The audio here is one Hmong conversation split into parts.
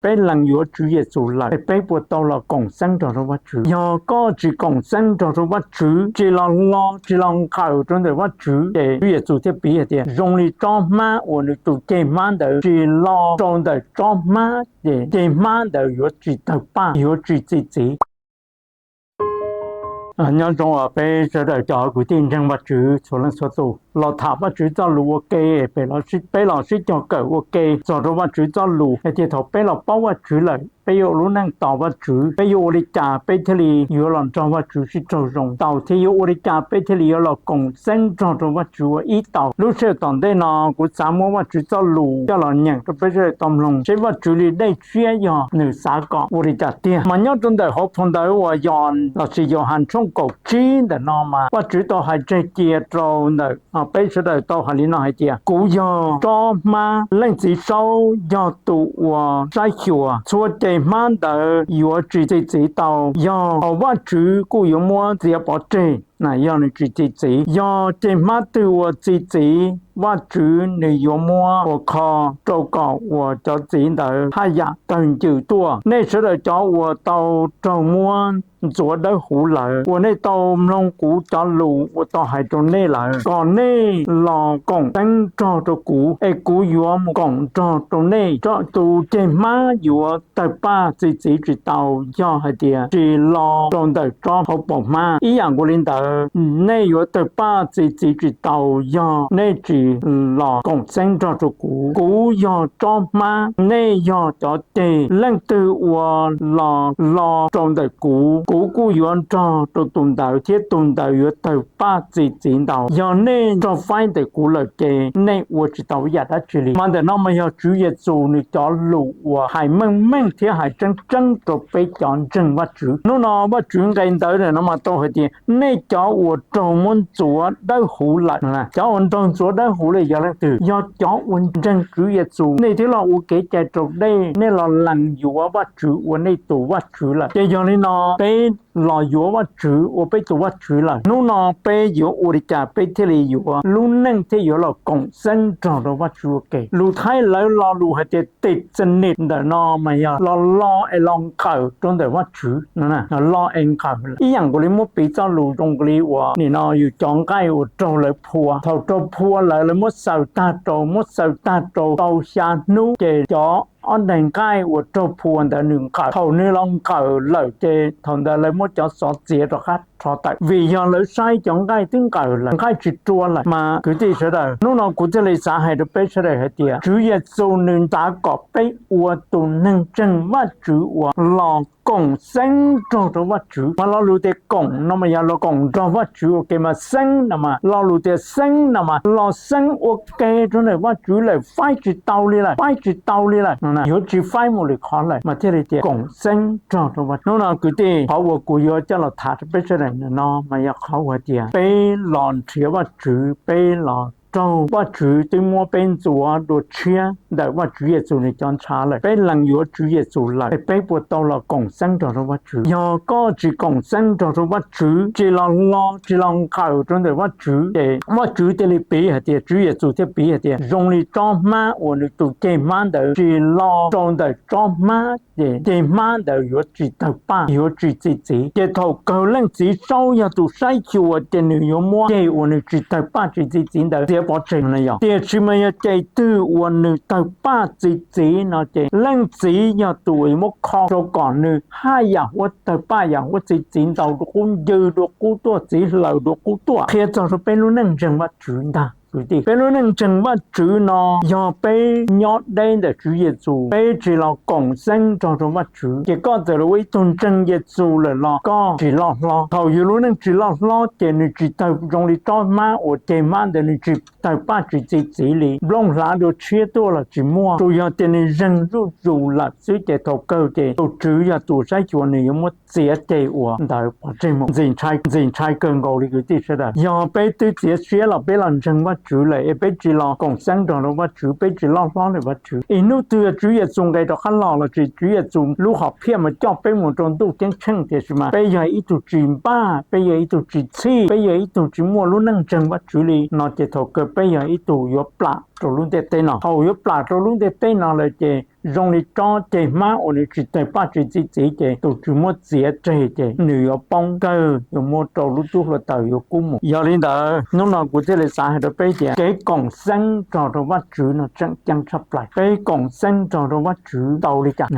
Peb lees yuav Tswv Yexus lawm es peb puas tau los koom xeeb nrog rau Vajtswv? Yog koj tsis koom xeeb nrog rau Vajtswv, tsis los lo, tsis los nqawm rau ntawm Vajtswv, ces Tswv Yexus thiaj piv hais tias zoo li tsob hmab uas nws tus ceg hmab ntawd tsis lo rau ntawm tsob hmab, ces ceg hmab ntawd yuav tsis tawg paj, yuav tsis txi txiv. Nyob zoo peb sawv daws cov kwv tij ntseeg Vajtswv txhua leej txhua tus, los tham Vajtswv txoj lus ua ke, peb los sib cog kawm ua ke txog rau Vajtswv txoj lus hais tias thaum peb los paub Vajtswv lawm, peb yuav ua lub neej tos Vajtswv, peb yuav ua li cas peb thiaj li yuav los nrog Vajtswv sib raug zoo tau, thiab yuav ua li cas peb thiaj li yuav los koom xeeb nrog rau Vajtswv ua ib tau. Lub sij hawm tom ntej no kuv xav muab Vajtswv txoj lus coj los nyeem rau peb sawv daws tau mloog seb Vajtswv li dej siab yog nws xav kom ua li cas tiag. Mas nyob rau ntawm hauv phau ntawv uas Yos lossis Yauhas tshooj kaum tsib ntawm no mas Vajtswv tau hais tseg cia rau ntawm peb sawv daws tau hais li no hais tias, kuv yog tsob hmab, leej txiv saub yog tus uas saib xyuas. Txhua ceg hmab ntawd yuav tsis txi txiv tau, yog Vajtswv kuj yuav muab txiav pov tseg yog nws tsis txi txiv. Yog ceg hmab twg uas txi txiv, Vajtswv nws yuav muab ua kho rau kom uas cov txiv ntawd haj yam tawg ncw tuaj. Nej sawv daws cov uas tau raug muab ntxuav dawb huv lawm, uas nej tau mloog kuv cov lus uas tau hais rau nej lawm, kom nej los koom xeeb nrog rau kuv, es kuv yuav mus koom nrog rau nej. Tus ceg hmab yuav tawg paj txi txiv tsis tau yog hais tias tsis lo rau ntawm tsob hauv paus hmab. Ib yam nkaus li ntawd, nej yuav tawg paj txi txiv tsis tau yog nej tsis los koom xeeb nrog rau kuv. Kuv yog tsob hmab, nej yog cov ceg. Leej twg uas los lo rau ntawm kuv, kuv kuj yuav nrog rau tus ntawd, thiab tus ntawd yuav tawg paj txi txiv ntau. Yog nej raug faib ntawm kuv lawm ces nej ua tsis tau ib yam dab tsi li. Mas ntawm no mas yog Tswv Yexus nws cov lus uas hais meej meej thiab hais tseeb tseeb rau peb cov ntseeg Vajtswv. Hnub no Vajtswv nqe ntawv ntawm no mas tau hais tias nej cov uas raug muab ntxuav dawb huv lawm. Cov uas raug ntxuav dawb huv lawm yog leej twg? Yog cov uas ntseeg Tswv Yexus, nej thiaj los ua kev cai raus dej, nej los lees yuav Vajtswv ua nej tus Vajtswv lawm. Ces yog li no peb los yuav Vajtswv ua peb tus Vajtswv lawm, hnub no peb yuav ua li cas peb thiaj li yuav lub neej thiaj yuav los koom xeeb nrog rau Vajtswv ua ke? Lus Thaib lawv lo lus hais tias tij txi nij ntawm no mas yog los lo es los nqawm rau ntawm Vajtswv, lo es nqawm. Ib yam nkaus li muab piv txoj lus zoo nkaus li uas nim no yus cov nqaij uas raug lawv phua, thaum raug phua lawv, lawv muab xaws tag rau, muab xaws tag rau tau xya hnub ces cov ob daig nqaij uas raug phua ntawd nws nqawm. Thaum nws los nqawm lawm ces thaum ntawd lawv muab cov xov txiav rov qab rho tawm, vim yog lawv saib cov nqaij twb nqawm lawm, nqaij tsis rua lawm. Mas kwv tij sawv daws, hnub no kuv thiaj li xav hais rau peb sawv daws hais tias Tswv Yexus nws xav kom peb ua tus neeg ntseeg Vajtswv uas los koom xeeb nrog rau Vajtswv. Mas lo lus tias koom no mas yog los koom nrog Vajtswv ua ke, mas xeeb no mas, lo lus tias xeeb no mas los xeeb ua ke rau ntawm Vajtswv lawm, faib tsis tau li lawm, faib tsis tau li lawm, yuav tsis faib mus lwm qhov lawm, mas thiaj li tias koom xeeb nrog rau Vajtswv. Hnub no kwv tij, qhov uas kuv yuav coj los tham rau peb sawv daws no mas yog qhov uas tias peb los nrhiav Vajtswv, peb los raug Vajtswv twb muab peb ntxuav dua tshiab ntawm Vajtswv Yexus nws cov ntshav lawm. Peb lees yuav Tswv Yexus lawm, es peb puas tau los koom xeeb nrog rau Vajtswv? Yog koj tsis koom xeeb nrog rau Vajtswv, tsis los lo, tsis los nqawm rau ntawm Vajtswv, ces Vajtswv thiaj li piv hais tias, Tswv Yexus thiaj piv hais tias zoo li tsob hmab uas nws tus ceg hmab ntawd tsis lo rau ntawm tsob hmab, ces ceg hmab ntawd yuav tsis tawg paj, yuav tsis txi txiv. Ces thaum kawg leej txiv saub yog tus saib xyuas ces nws yuav muab ceg uas nws tsis tawg paj tsis txi txiv ntawd txiav pov tseg no yog. Tiam sis mas yog ceg twg uas nws tawg paj txi txiv no ces leej txiv yog tus uas yuav muab kho rau kom nws haj yam huab tawg paj yam huab txi txiv ntau dua qub ncw dua qub tuaj, txiv hlaws dua qub tuaj. Qhia txog rau peb lub neej ntseeg Vajtswv ntag kwv tij. Peb lub neej ntseeg Vajtswv no yog peb nyob deb ntawm Tswv Yexus, peb tsis los koom xeeb nrog rau Vajtswv, ces koj txawm los ua ib tug ntseeg Yexus lawm los koj tsis loj hlob. Thaum yus lub neej tsis loj hlob ces nws tsis tawg zoo li tsob hmab uas ceg hmab ntawd nws tsis tawg paj tsis txi txiv li, nplooj hlav dua tshiab tuaj los tsis muaj, tsuas yog tias nws zeeg zuj zus lawm xwb. Ces thaum kawg ces tus Tswv yog tus saib xyuas nws yuav muab txiav ceg uas ntawd pov tseg mus. Ntxim ntshai kawg nkaus li kwv tij sawv daws, yog peb twb txiav siab los peb los ntseeg Vajtswv lawm es peb tsis los koom xeeb nrog rau Vajtswv, peb tsis loj hlob li Vajtswv, es hnub twg Tswv Yexus nqes rov qab los lossis Tswv Yexus lub hom phiaj mas coj peb mus rau ntuj ceeb tsheej, tiam sis mas peb yog ib tug tsis npaj, peb yog ib tug tsis txhij, peb yog ib tug tsis muaj lub neej ntseeg Vajtswv li no ces thaum kawg peb yog ib tug yuav plam rau lub ntiaj teb no. Thaum yuav plam rau lub ntiaj teb no lawm ces zoo li tsob ceg hmab uas nws tsis tawg paj tsis txi txiv ces tus twg muab txiav tseg ces nws yuav poob kawg, yuav muab rau lub tub hluav taws yuav kub mus. Yog li ntawd hnub no kuv thiaj li xav hais rau peb tias kev koom xeeb nrog rau Vajtswv no tseem ceeb tshaj plaws. Peb koom xeeb nrog rau Vajtswv tau li cas?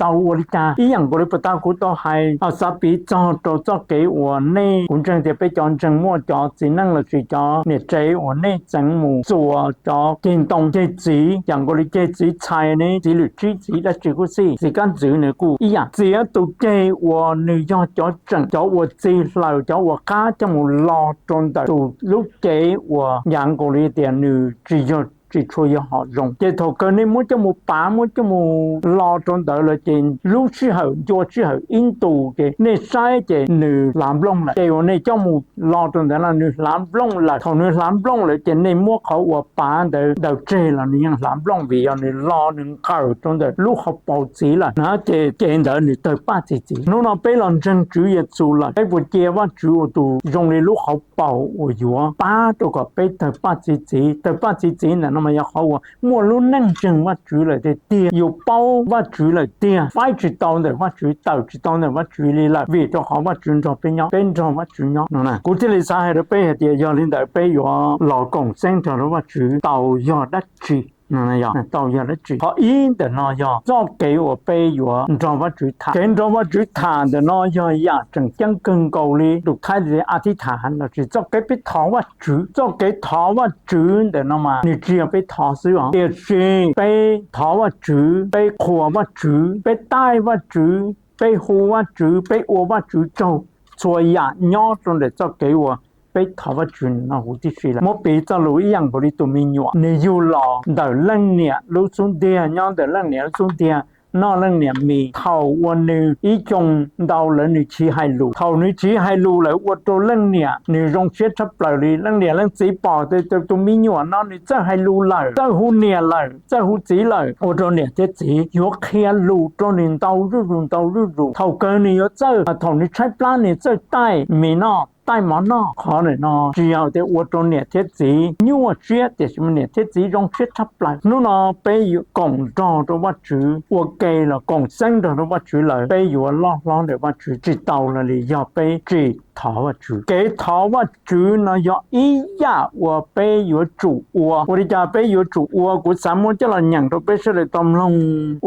Tau ua li cas? Ib yam nkaus li puag ta kuv tau hais, xav piv txog rau txoj kev uas nej, kuv ntseeg tias peb cov ntseeg muaj cov txiv neej lossis cov niam tsev uas nej txeev mus txuas cov ceg ntoo ceg txiv, yam nkaus li ceg txiv txhais ne, txiv lwm tsib, txiv dab tsi kuj xij, txiv kab ntxwv nws kuj ib yam, txiav tus ceg uas nws yog cov tseem, cov uas txi hlaws, cov uas qab coj mus lo rau ntawm tus lub cev uas yam nkaus li tias nws tsis yog, tsis tshua yog hom zoo. Ces thaum kawg nej muab coj mus pav, muab coj mus lo rau ntawd lawm ces lub sij hawm ncua sij hawm ib ntus ces nej saib ces nws hlav nplooj lawm. Ces uas nej coj mus lo rau ntawd no nws hlav nplooj lawm. Thaum nws hlav nplooj lawm ces nej muab qhov uas pav ntawd daws tseg los nws yeej hlav nplooj vim yog nws lo nws nqawm rau ntawm lub hauv paus txiv lawm na, ces cev ntawd nws tawg paj txi txiv. Hnub no peb los ntseeg Tswv Yexus lawm, peb puas cia Vajtswv ua tus zoo li lub hauv paus uas yuav pab rau kom peb tawg paj txi txiv? Tawg paj txi txiv ntawm no mas yog qhov uas muaj lub neej ntseeg Vajtswv lawm tiag tiag, yus paub Vajtswv lawm tiag, faib tsis tau ntawm Vajtswv, tawm tsis tau ntawm Vajtswv li lawm, vim rau qhov Vajtswv nrog peb nyob, peb nrog Vajtswv nyob no. Kuv thiaj li xav hais rau peb hais tias yog li ntawd peb yuav los koom xeeb nrog rau Vajtswv tau yog dab tsi? Tau yog dab tsi? Qhov ib ntawm no yog txoj kev uas peb yuav nrog Vajtswv tham. Kev nrog Vajtswv tham ntawm no yog yam tseem ceeb kawg nkaus li tus khaib tias a thib tham lossis txoj kev peb thov Vajtswv. Txoj kev thov Vajtswv ntawm no mas nws tsis yog peb thov xwb os, tiam sis peb thov Vajtswv, peb qhuas Vajtswv, peb taij Vajtswv, peb hu Vajtswv, peb ua Vajtswv tsaug, txhua yam nyob rau ntawm txoj kev uas peb thov Vajtswv no huv tib si lawm. Muab piv txoj lus ib yam nkaus li tus me nyuam, nws yug los ntawm leej niam lub xub ntiag, nyob ntawm leej niam lub xub ntiag, noj leej niam mis. Thaum uas nws ib xyoos ntau lawm nws chiv hais lus, thaum nws chiv hais lus lawm ua rau leej niam nws zoo siab tshaj plaws li. Leej niam leej txiv pom tias tus me nyuam no nws txawj hais lus lawm, txawj hu niam lawm, txawj hu txiv lawm, ua rau niam thiab txiv yuav qhia lus rau nws ntau zuj zus ntau zuj zus. Thaum kawg nws yuav txawj, thaum nws tshaib plab nws txawj taij mis noj, taij mov noj. Qhov ntawm no tsis yog tias ua rau niam thiab txiv nyuaj siab, tiam sis niam thiab txiv zoo siab tshaj plaws. Hnub no peb yuav koom nrog rau Vajtswv ua ke los koom xeeb nrog rau Vajtswv lawm, peb yuav loj hlob ntawm Vajtswv tsis tau los li yog peb tsis thov Vajtswv. Kev thov Vajtswv no yog ib yam uas peb yuav tsum ua. Ua li cas peb yuav tsum ua? Kuv xav muab coj los nyeem rau peb sawv daws tau mloog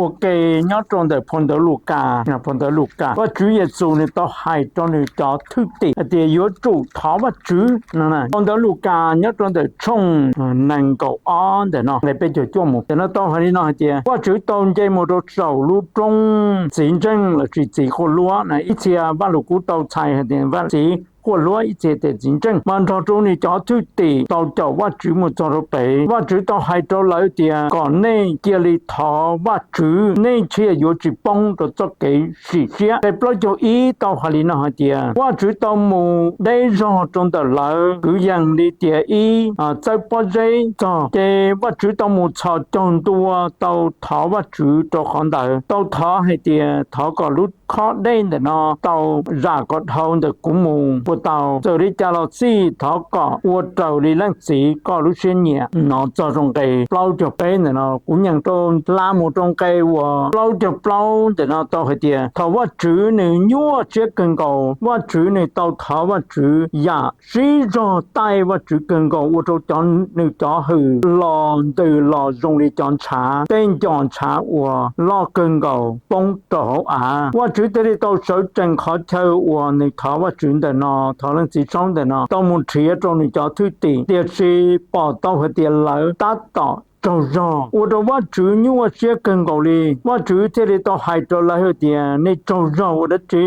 ua ke nyob rau ntawm phau ntawv Lukas. Phau ntawv Lukas, Vajtswv Yexus nws tau hais rau nws cov thwj tim hais tias yuav tsum thov Vajtswv no. Phau ntawv Lukas nyob rau ntawm tshooj nees nkaum ob ntawm no, nqe peb caug cuaj mus ntawm no tau hais li no hais tias, Vajtswv tau nce mus rau saum lub roob txiv ntseej lossis txiv quaj luab na. Ib txhia Vajluskub tau txhais hais tias txiv quaj luab, ib txhia tias txiv ntseej, mas nrog rau nws cov thwj tim tau caum Vajtswv mus txog rau pem. Vajtswv tau hais rau lawv tias, kom nej cia li thov Vajtswv, nej thiaj yuav tsis poob rau txoj kev sim siab. Nqe plaub caug ib tau hais li no hais tias, Vajtswv tau mus deb zog rau ntawm lawv kwv yees li tias ib txawb pob zeb txog. Ces Vajtswv tau mus txhos caug ntua tau thov Vajtswv rau qhov ntawd, tau thov hais tias thov kom lub khob dej ntawm no tau zam kom dhau ntawm kuv mus puas tau? Txawm li cas los xij thov kom ua raws li leej txiv koj lub siab nyiam no. Txog rau nqe plaub caug peb ntawm no kuv nyeem rau hla mus rau nqe uas plaub caug plaub ntawm no tau hais tias, thaum Vajtswv nws nyuaj siab kawg nkaus, Vajtswv nws tau thov Vajtswv yam sib zog taij Vajtswv kawg nkaus ua rau cov, nws cov hws los ntws los zoo li cov ntshav, tej ncos ntshav uas loj kawg nkaus poob rau hauv av. Vajtswv thiaj li tau sawv tsees qhov chaw uas nws thov Vajtswv ntawm no, thov leej txiv saub ntawm no tau mus nrhiav rau nws cov thwj tim, tiam sis pom tau hais tias lawv tab tom tsaug zog, ua rau Vajtswv nyuaj siab kawg nkaus li. Vajtswv thiaj li tau hais rau lawv hais tias, nej tsaug zog ua dab tsi?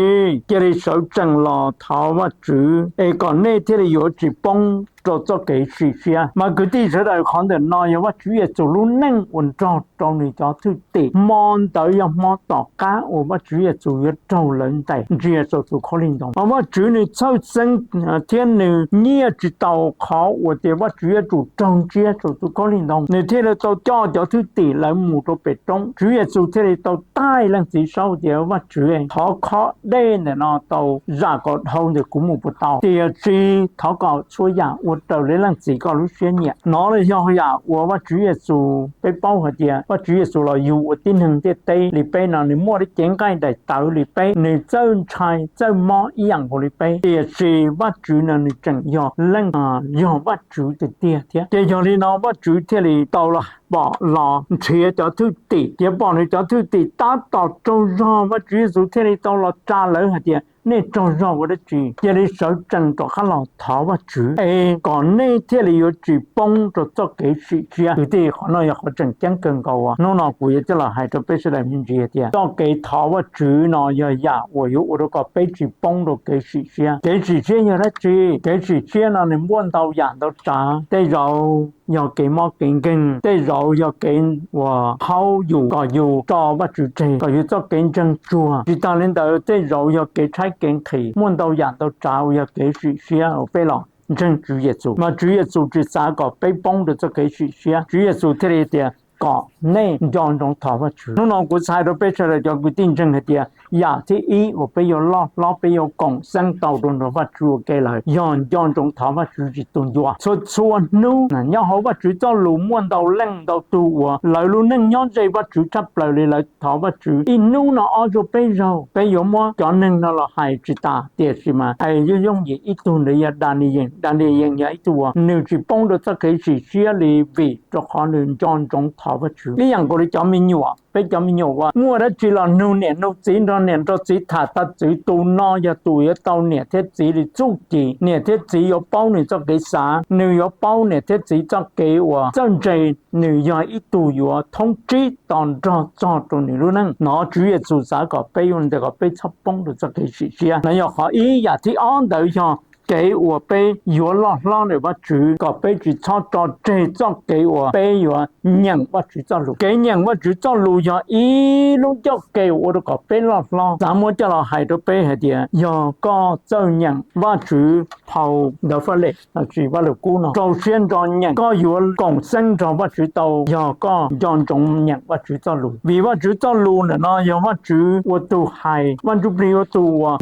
Cia li sawv tsees los thov Vajtswv es kom nej thiaj li yuav tsis poob rau txoj kev sim siab. Mas kwv tij sawv daws, qhov ntawm no yog Vajtswv Yexus lub neej uas nrog rau nws cov thwj tim. Hmo ntawd yog hmo tom qab uas Vajtswv Yexus yuav raug lawv ntes ntsia saum tus khaub lig ntoo. Mas Vajtswv nws txhawj xeeb thiab nws nyiaj tsis tau qhov uas tias Vajtswv yuav tsum raug ntsiab saum tus khaub lig ntoo, nws thiaj li tau coj cov thwj tim lawv mus rau pem roob. Tswv Yexus thiaj li tau taij leej txiv saub tias, Vajtswv, thov khob dej ntawm no tau zam kom dhau ntawm kuv mus puas tau? Tiam sis thov kom txhua yam ua raws li Leej Txiv koj lub siab nyiam. Nov los yog yam uas Vajtswv Yexus, peb paub hais tias Vajtswv Yexus los yug ua tib neeg ntiaj teb li peb no, nws muaj cev nqaij daim tawv li peb, nws txawj ntshai txawj mob ib yam nkaus li peb, tiam sis Vajtswv no nws tseem yog Leej, yog Vajtswv tiag tiag thiab. Ces yog li no Vajtswv thiaj li tau los pom los nrhiav cov thwj tim, ces pom nws cov thwj tim tab tom tsaug zog, Vajtswv Yexus thiaj li tau los tsa lawv hais tias, nej tsaug zog ua dab tsi? Cia li sawv tsees rov qab los thov Vajtswv es kom nej thiaj li yuav tsis poob rau txoj kev sim siab. Kwv tij, qhov no yog qhov tseem ceeb kawg nkaus. Hnub no kuv yuav coj los hais rau peb sawv daws me ntsis tias txoj kev thov Vajtswv no yog yam uas yuav ua rau kom peb tsis poob rau kev sim siab. Kev sim siab yog dab tsi? Kev sim siab no nws muaj ntau yam ntau tsav. Tej zaum yog kev mob kev nkeeg, tej zaum yog kev uas haub yus kom yus tso Vajtswv tseg, kom yus txoj kev ntseeg tsuag. Tsis tas li ntawd tej zaum yog kev tshaib kev nqhis, muaj ntau yam ntau tsav uas yog kev sim siab uas peb los ntseeg Tswv Yexus, mas Tswv Yexus tsis xav kom peb poob rau txoj kev sim siab. Tswv Yexus thiaj li tias kom nej nco ntsoov thov Vajtswv. Hnub no kuv xav hais rau peb sawv daws cov kwv tij ntseeg hais tias yam thib ib uas peb yuav loj hlob, peb yuav koom xeeb tau rau nrog Vajtswv ua ke lawm yog nco ntsoov thov Vajtswv tsis tu ncua. Txhua txhua hnub nyob hauv Vajtswv txoj lus muaj ntau leej ntau tug uas lawv lub neej nyob ze Vajtswv tshaj plaws li, lawv thov Vajtswv ib hnub no ob zaug peb zaug. Peb yuav muab cov neeg no los hais tsis tas, tiam sis mas hais yooj yooj yim, ib tug ntawd yog Daniyees. Daniyees yog ib tug uas nws tsis poob rau txoj kev sim siab li vim rau qhov nws nco ntsoov thov Vajtswv. Ib yam nkaus li cov me nyuam, peb cov me nyuam uas muaj dab tsi los nug niam nug txiv, nrog niam nrog txiv tham, tham txwv, tus no yog tus yuav tau niam thiab txiv li txuj ci. Niam thiab txiv yuav paub nws txoj kev xav, nws yuav paub niam thiab txiv txoj kev uas txawj ntse, nws yog ib tug yuav thoob tsib to nrog txog rau nws lub neej. Nov Tswv Yexus xav kom peb ua ntawd kom peb txhob poob rau txoj kev sim siab. No yog qhov ib. Yam thib ob ntawd yog kev uas peb yuav loj hlob ntawm Vajtswv, kom peb tsis txhob tso tseg txoj kev uas peb yuav nyeem Vajtswv txoj lus. Kev nyeem Vajtswv txoj lus yog ib lub ncauj ke uas ua rau kom peb loj hlob. Xav muab coj los hais rau peb hais tias yog koj txawj nyeem Vajtswv phau ntawv Faj Lem lossis Vaj Lug Kub no, rau siab ntso nyeem, koj yuav koom xeeb nrog Vajtswv tau yog koj nco ntsoov nyeem Vajtswv txoj lus. Vim Vajtswv txoj lus ntawm no yog Vajtswv ua tus hais, Vaj Ntsuj Plig ua tus uas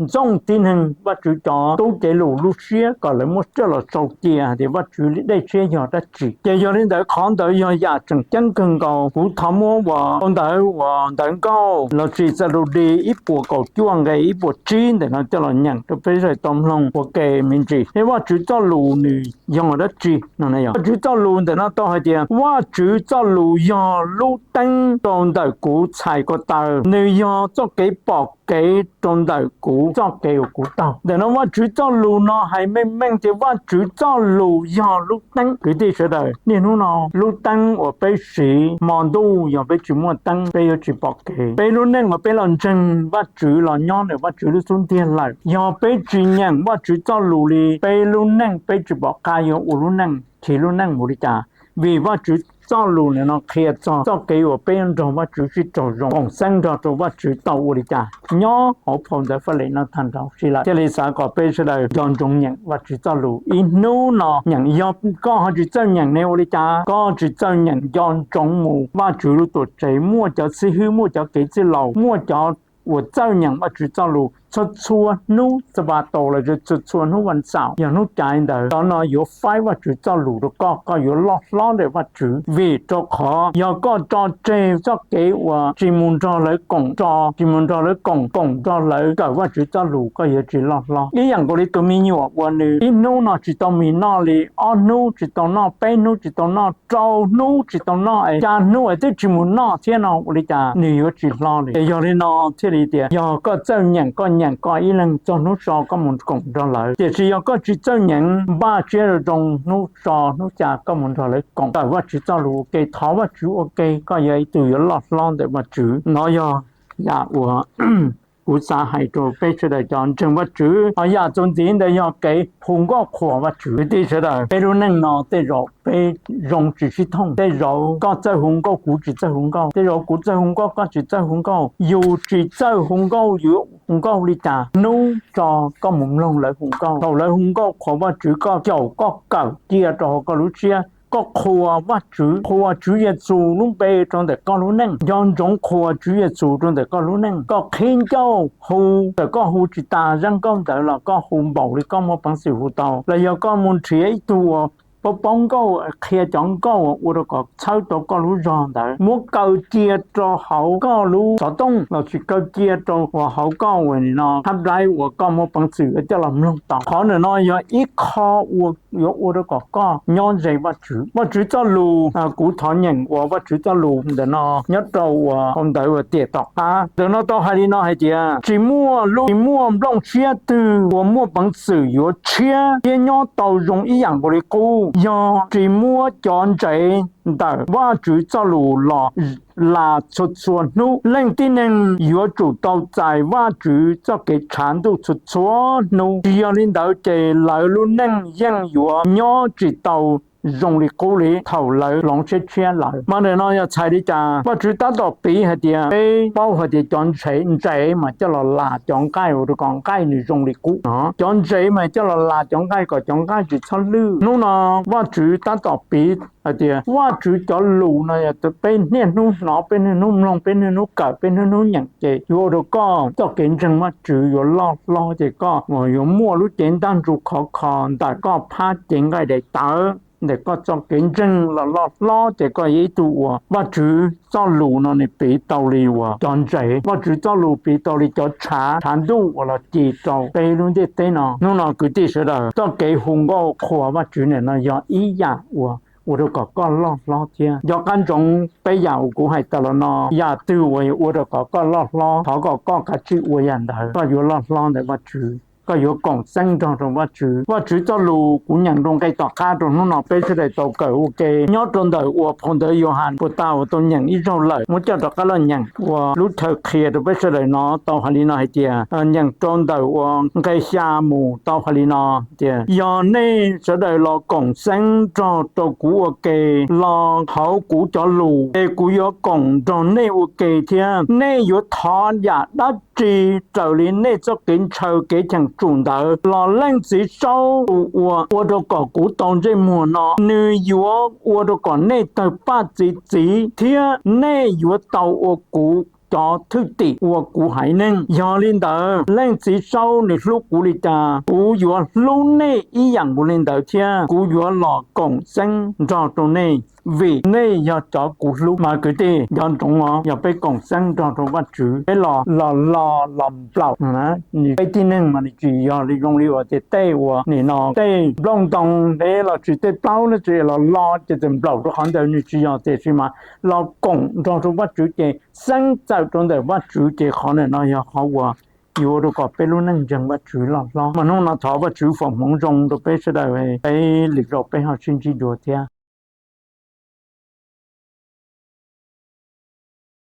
ntxooj tib neeg, Vajtswv cov tub cev lus lub siab kom lawv muab coj los sau cia hais tias Vajtswv li dej siab yog dab tsi. Ces yog li ntawd qhov ntawd yog yam tseem ceeb kawg nkaus. Kuv thov muab uas ntawv uas Ntawv Nkauj lossis Xaludas ib puas kaum cuaj nqe ib puas tsib ntawm no coj los nyeem rau peb sawv daws tau mloog ua ke me ntsis. Thiab Vajtswv txoj lus nws yog dab tsi no? Vajtswv txoj lus ntawm no tau hais tias Vajtswv txoj lus yog lub teeb rau ntawm kuv txhais ko taw, nws yog txoj kev pom kev rau ntawm kuv txoj kev uas kuv taug. Ntawm no Vajtswv txoj lus no hais meej meej tias Vajtswv txoj lus yog lub teeb. Kwv tij sawv daws, niaj hnub no lub teeb uas peb siv, hmo ntuj yog peb tsis muaj teeb peb yuav tsis pom kev. Peb lub neej uas peb los ntseeg Vajtswv los nyob ntawm Vajtswv lub xub ntiag lawm, yog peb tsis nyeem Vajtswv txoj lus li, peb lub neej peb tsis pom qab yuav ua lub neej, nrhiav lub neej mus li cas. Vim Vajtswv txoj lus ntawm no qhia txog txoj kev uas peb yuav nrog Vajtswv sib raug zoo, koom xeeb nrog rau Vajtswv tau ua li cas. Nyob hauv phau ntawv Faj Lem no tag nrho si lawm, thiaj li xav kom peb sawv daws nco ntsoov nyeem Vajtswv txoj lus. Ib hnub no nyeem, yog koj ho tsis txawj nyeem ne ua li cas? Koj tsis txawj nyeem, nco ntsoov mus Vajtswv lub tuam tsev muaj cov xib hwb, muaj cov kev txwj laus, muaj cov uas txawj nyeem Vajtswv txoj lus txhua txhua hnub Xanpataus los yog txhua txhua hnub Vaj Xaum, yog hnub caiv ntawd. Cov no yuav faib Vajtswv txoj lus rau koj, koj yuav loj hlob ntawm Vajtswv. Vim rau qhov yog koj tso tseg txoj kev uas tsis mus nrog lawv koom tso, tsis mus nrog lawv koom, koom nrog lawv kawm Vajtswv txoj lus, koj yuav tsis loj hlob. Ib yam nkaus li tus me nyuam uas nws ib hnub no tsis tau mis noj li, ob hnub tsis tau noj, peb hnub tsis tau noj, rau hnub tsis tau noj, xya hnub es twb tsis mus noj thiab no ua li cas nws yuav tsis hlob li. Ces yog li no thiaj li tias yog koj txawj nyeem, koj nyeem koj ib leeg, txog hnub so koj mus koom nrog lawv. Tiam sis yog koj tsis txawj nyeem, npaj siab zoo zoo, hnub so hnub xya koj mus nrog lawv koom, kawm Vajtswv txoj lus ua ke, thov Vajtswv ua ke, koj yog ib tug yuav loj hlob ntawm Vajtswv. No yog yam uas kuv xav hais rau peb sawv daws cov ntseeg Vajtswv. Ho yam txuas ntxiv ntawd yog kev hu nkauj qhuas Vajtswv. Kwv tij sawv daws, peb lub neej no tej zaum peb zoo tsis sib thooj, tej zaum koj txawj hu nkauj kuv tsis txawj hu nkauj, tej zaum kuv txawj hu nkauj koj tsis txawj hu nkauj. Yus tsis txawj hu nkauj yus yuav hu nkauj li cas? Hnub so koj mus mloog lawv hu nkauj, thaum lawv hu nkauj qhuas Vajtswv koj caum koj kawm cia rau hauv koj lub siab, koj qhuas Vajtswv, qhuas Tswv Yexus lub npe rau ntawm koj lub neej, nco ntsoov qhuas Tswv Yexus rau ntawm koj lub neej. Koj qhib ncauj hu, txawm koj hu tsis tas zaj nkauj ntawd los koj hu npaum li koj muaj peev xwm hu tau, los yog koj mus nrhiav ib tug uas paub paub nkauj qhia cov nkauj ua rau kom txhawb rau koj lub zog ntawd, muab kaw cia rau hauv koj lub xov tooj los sis kaw cia rau uas hauv koj uas nim no hard drive uas koj muaj peev xwm coj los mloog tau. Qhov ntawm no yog ib qho uas yuav ua rau kom koj nyob ze Vajtswv. Vajtswv txoj lus, kuv thov nyeem uas Vajtswv txoj lus ntawm no nyob rau uas hauv ntawv uas tiam tom qab. Ntawm no tau hais li no hais tias, tsis muaj lub, tsis muaj nplooj siab twg uas muaj peev xwm yuav tshiab thiab nyob tau zoo ib yam nkaus li qub, yog tsis muab cov ntsev ntawm Vajtswv txoj lus los las txhua txhua hnub. Leej tib neeg yuav tsum tau txais Vajtswv txoj kev tshav ntuj txhua txhua hnub, tsis yog li ntawd ces lawv lub neej yeej yuav nyob tsis tau zoo li qub li thaum lawv hloov siab tshiab lawm. Mas ntawm no yog txhais li cas? Vajtswv tab tom piv hais tias peb paub hais tias cov ntsev mas coj los las cov nqaij ua rau kom nqaij nws zoo li qub no. Cov ntsev mas coj los las cov nqaij kom cov nqaij tsis txhob lwj. Hnub no Vajtswv tab tom piv hais tias Vajtswv cov lus no yog peb niaj hnub hnov, peb niaj hnub mloog, peb niaj hnub kawm, peb niaj hnub nyeem ces yuav ua rau koj txoj kev ntseeg Vajtswv yuav loj hlob, ces koj yuav muaj lub cev ntaj ntsug khov kho ntawm koj phab cev nqaij daim tawv, ntawm koj txoj kev ntseeg los loj hlob, ces koj yog ib tug uas Vajtswv txoj lus no nws piv tau li uas cov ntsev, Vajtswv txoj lus piv tau li cov tshav, tshav ntuj uas los ci rau peb lub ntiaj teb no. Hnub no kwv tij sawv daws, txoj kev hu nkauj qhuas Vajtswv ntawm no yog ib yam uas ua rau kom koj loj hlob thiab. Nco qab ntsoov peb yam uas kuv hais tas los no, yam twg uas yuav ua rau kom koj loj hlob, thov kom koj kav tsij ua yam ntawd, koj yuav loj hlob ntawm Vajtswv, koj yuav koom xeeb nrog rau Vajtswv. Vajtswv txoj lus kuv nyeem rau nqe tom qab rau hnub no peb sawv daws tau kawm ua ke nyob rau ntawm uas phau ntawv Yauhas puas tas uas tau nyeem ib zaug lawm, muab coj rov qab los nyeem. Uas lub chaw qhia rau peb sawv daws no tau hais li no hais tias, nyeem rau ntawm uas nqe xya mus tau hais li no tias, yog nej sawv daws los koom xeeb nrog rau kuv ua ke, los hauv kuv cov lus, ces kuv yuav koom nrog nej ua ke thiab. Nej yuav thov yam dab tsi raws li nej txoj kev ntshaw kev cheem tsum ntawd los Leej Txiv Saub tus uas ua rau kom kuv tau ntsej muag no, nws yuav ua rau kom nej tawg paj txi txiv, thiab nej yuav tau ua kuv cov thwj tim ua kuv haiv neeg. Yog li ntawd, Leej Txiv Saub nws hlub kuv li cas, kuv yuav hlub nej ib yam nkaus li ntawd thiab. Kuv yuav los koom xeeb nrog rau nej, vim nej yog cov kuv hlub. Mas kwv tij, nco ntsoov os, yog peb koom xeeb nrog rau Vajtswv, peb los los los los nplaum, peb tib neeg mas nws tsis yog li zoo li uas tias tej uas nim no tej nplooj ntoo los sis tej plaub no tsis los los ces txawm nplaum rau qhov ntawd, nws tsis yog. Tiam sis mas los koom nrog rau Vajtswv ces xeeb txawm rau ntawm Vajtswv, ces qhov ntawm no yog qhov uas yuav ua rau kom peb lub neej ntseeg Vajtswv loj hlob. Mas hnub no thov Vajtswv foom hmoov zoo rau peb sawv daws, peb lwm zaus peb ho sib ntsib dua thiab.